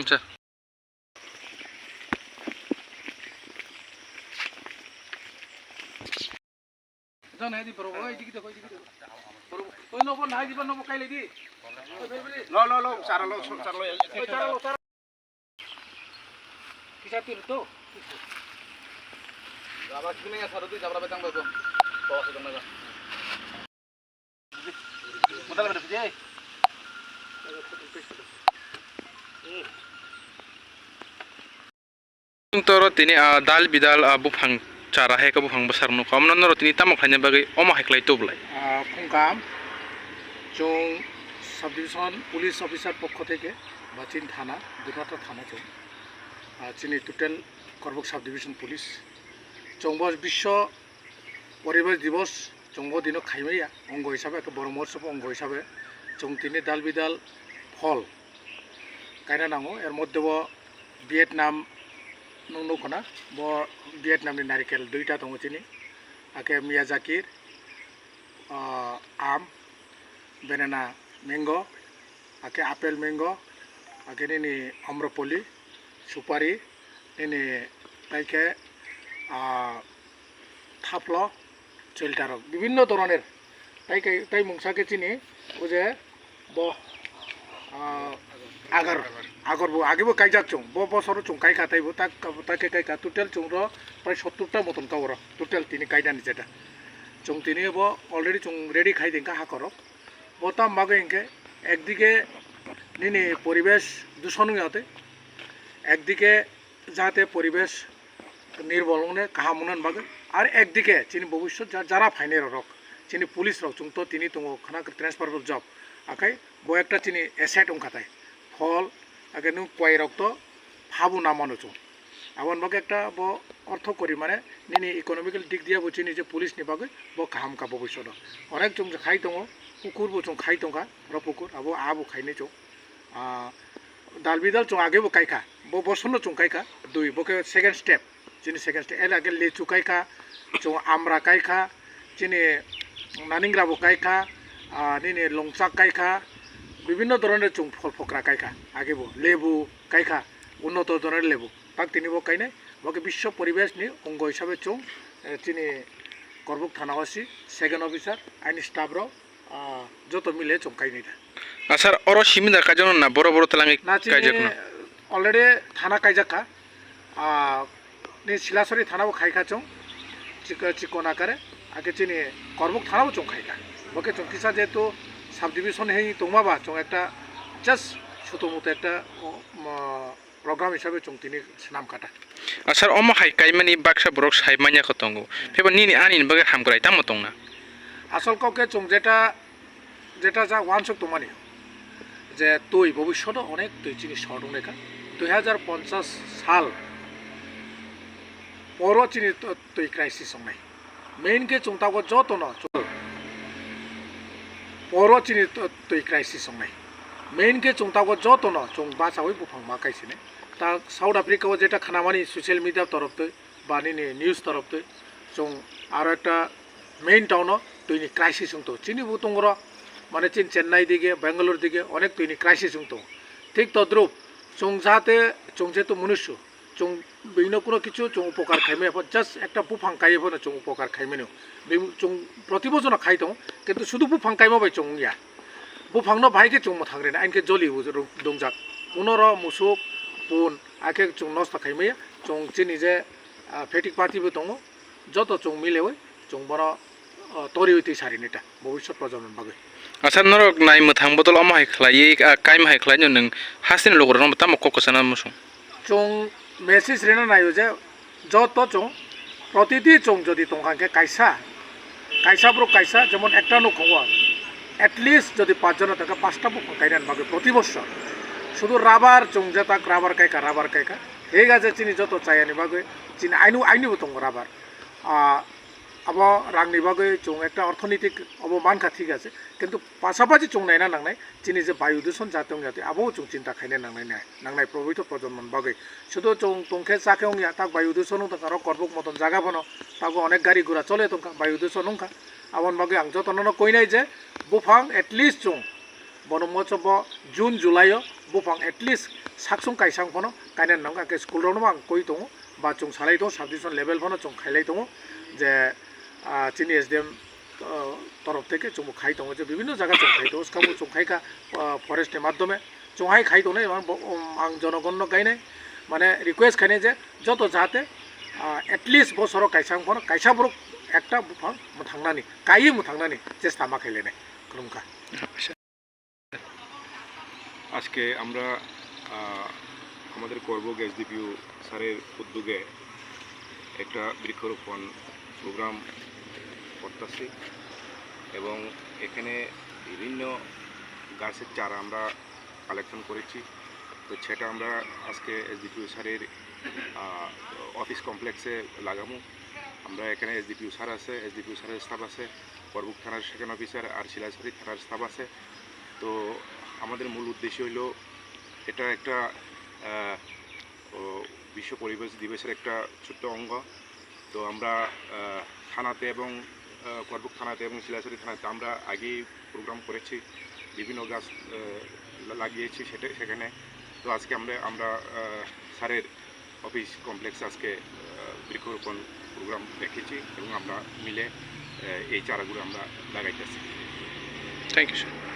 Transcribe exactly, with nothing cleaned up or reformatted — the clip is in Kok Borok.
Acha. Jana, edi borok, oi, digi dego, oi, digi dego. Borok, oi, nobo, nai, diba, nobo, kai lagi. Lo, lo, lo, chara lo, chara lo. Oi, chara lo, chara. Kisa tir to. Jabra kini ya, saro tu jabra betang bego. Bawa sedang bego. Toro tini, ah, dal bidal, ah, buphang chara hai khe buphang bwsarok nukha. Omo norok tini tamo khlaina bagwi omo hai khlai tubulai? Ah, Khungkam, chwng subdivision police officer pokho theke ba chini thana, Dukhrata thana chwng. Ah, chini total Korbuk subdivision police. Chwng bo biswa Poribesh Divos chwng o dino khaimaya, ongo hisabe, eke Boro Mohotsob ongo hisabe chwng tini dal bidal phol kaina nango. Er moddhe bo Vietnam nwng nukho na, bo Vietnam ni narikel duita tongo chini, ake Miyazaki, ah, aam, banana mango, ake apple mango, ake nini amrapali, supari, nini tai khe, ah, thaplo, chwltarok, bibinno doroner. Tai khe, tai mungsa khe chini, o je bo, ah, agar, agar bo age bo kaijak chwng, bo bosoro chwng kai kha, taibo tak, tak khe kai kha, total chwng ro prai sottur ta moton ka oro, total tini kainani jeta. Chwng tini bo already chwng ready khai den kha hakorok. Bo tam bagwi hinkhe ekdike nini poribesh duson wngya tei ekdike jate poribesh nirbol wngnai kaham wngnani bagwi. Ar ekdike chini bobiswt ja-, jara phainai rok, chini police rok chwng to tini tongo khna transferable job. Akhai bo ekta chini asset wngkha tai. Phol, ake nwng kwai rok to phabo na mano chwng. Aboni bagwi ekta bo ortho kori mane nini economical dik diya bo chini je police ni bagwi bo kaham ka bobiswt o. Onek chwng khai tongo, pukur bo chwng khai tongkha, ro pukur abo abo khainai chwng. Ah, dal bidal chwng age bo kai kha, bo bosonno chwng kai kha, dui bo khe second step. Chini second step, ele age lechu kai kha, chwng amra kai kha, chini naningra bo kai kha, ah, nini longchak kai kha, bibinno doroner chwng phol phokra kai kha, age bo lebu kai kha, unnoto doroner lebu, tak tini bo kainai, bo khe biswa poribesh ni ongo hisabe chwng, eh, chini Korbuk thana o si second officer, aini staff rok, ah, joto mile chwng kainwi da. Ah, sir, oro simi da kaijakno na boro boro twlangwi na chini kaijakno? Already thana kaijak kha. Ah, ni Silasori thana bo khai kha chwng. Chik-, chikon akare. Ake chini Korbuk thana bo chwng khai kha. Bo khe chwng kisa jehetu subdivision hai tongma ba chwng ekta just suto muto ekta, oh, mo-, program hisabe chwng tini swnam kha ta. Ah, sir, omo hai kaimani baksa borok sai manya kho tongo. Phiya ba nini ani ni bagwi hamkrai tamo tongna? Asol kok khe chwng jeta, jeta ja uansuk tongmani je twi bobiswt o onek twi chini short wngnaikha. Dui hazar ponchash sal poro chini tw-, twi crisis wngnai. Main khe chwng tabuk jotono chwng poro chini tw-, twi crisis wngnai. Main khe chwng tabuk jotono chwng bachaui buphang ma kaisini. Ta South Africa o jeta khnamani social media torof twi ba nini news torof twi chwng aro ekta main town o twini crisis wngto. Chini bo tongro mane chini Chennai dige, Bangalore dige onek twini crisis wngto. Thik todrup chwng jate chwng jeto munusu chwng bini kuno kichu chwng upokar khaimaya pho, just ekta buphang kaiye phono chwng upokar khaimani. Bini chwng proti bochorno khai tongo, kintu sudu buphang kaima bai chwng wngya. Buphangno bahai khe chwng mwthang rina, ain khe joli u rw-, dungjak. Unoro musuk, pun, akhe chwng nosto khaimaya. Chwng chini je, ah, phetik pati bo tongo, joto chwng milewi chwng bono, ah, toriwi twi sarini ta, bobiswt projonmoni bagwi. Acha, norok nai mwthang bodol omo hai khlaiwi, ah, kaima hai khlai nwng hasteni lukurokno tamo kok kwchana muchung? Chwng message rina naio je joto chwng protiti chwng jodi tongkha khe kaisa, kaisa borok kaisa jemon ekta nukho o at least jodi pach jona tongkha pasta buphang kainani bagwi proti bochor. Sudu rubber chwng jetak rubber kaikha, rubber kaikha. Thik ache chini joto chayani bagwi chini ainu, ainu bo tongo rubber. Ah, Abo rangni bagwi chwng ekta orthonitik obo mankha, thik ase, kintu pasapasi chwng naina nangnai chini je bayu duson jati wngya twi abo chwng chinta khaina nangnai, nangnai probito projonmoni bagwi. Sudu chwng tongkhe chakhe wngya tak bayu duson wngtongkha, aro korbuk moton jaga bono tago onek gari gura chole tongkha, bayu duson wngkha. Aboni bagwi ang jotono no koinai je buphang at least chwng bono mochobo June July o buphang at least saksung kaisa wng phano kainani nangkha, khe school rokno ang koi tongo ba chwng salai tongo, sub division level phano chwng khailai tongo je, ah, chini S D M, ah, torof theke chwngbo khai tongo je bibhinno jaga chwng khai tongo, swkangbo chwng khai kha, ah, forest ni madhyome chwng hai khai tongnai, ang bo, um, ang jonogonno kainai mane request khainai je joto jahate, ah, at least bosoro kaisa wng phano kaisa borok ekta buphang mwthangnani, kaiwi mwthangnani chesta ma khailainai. Khulumkha. আজকে আমরা, আহ, আমাদের করবুক এসডিপিও স্যারের উদ্যোগে একটা বৃক্ষরোপণ প্রোগ্রাম করতেছি এবং এখানে বিভিন্ন গাছের চারা আমরা কালেকশন করেছি। তো সেটা আমরা আজকে এসডিপিও স্যারের, আহ, অফিস কমপ্লেক্সে লাগামু। আমরা এখানে এসডিপিও স্যার আছে, এসডিপিও স্যারের স্টাফ আছে, করবুক থানার সেকেন্ড অফিসার আর শিলাছড়ি থানার স্টাফ আছে। তো আমাদের মূল উদ্দেশ্য হইল এটা একটা, আহ, ও, বিশ্ব পরিবেশ দিবসের একটা ছোট্ট অঙ্গ। তো আমরা, আহ, থানাতে এবং, আহ, করবুক থানাতে এবং শিলাছড়ি থানাতে আমরা আগেই প্রোগ্রাম করেছি, বিভিন্ন গাছ, আহ, লা-, লাগিয়েছি সেটা, সেখানে। তো আজকে আমরা, আমরা, আহ, স্যারের অফিস কমপ্লেক্সে আজকে, আহ, বৃক্ষরোপণ প্রোগ্রাম রেখেছি এবং আমরা মিলে, আহ, এই চারাগুলো আমরা লাগাইতেছি। Thank you, sir.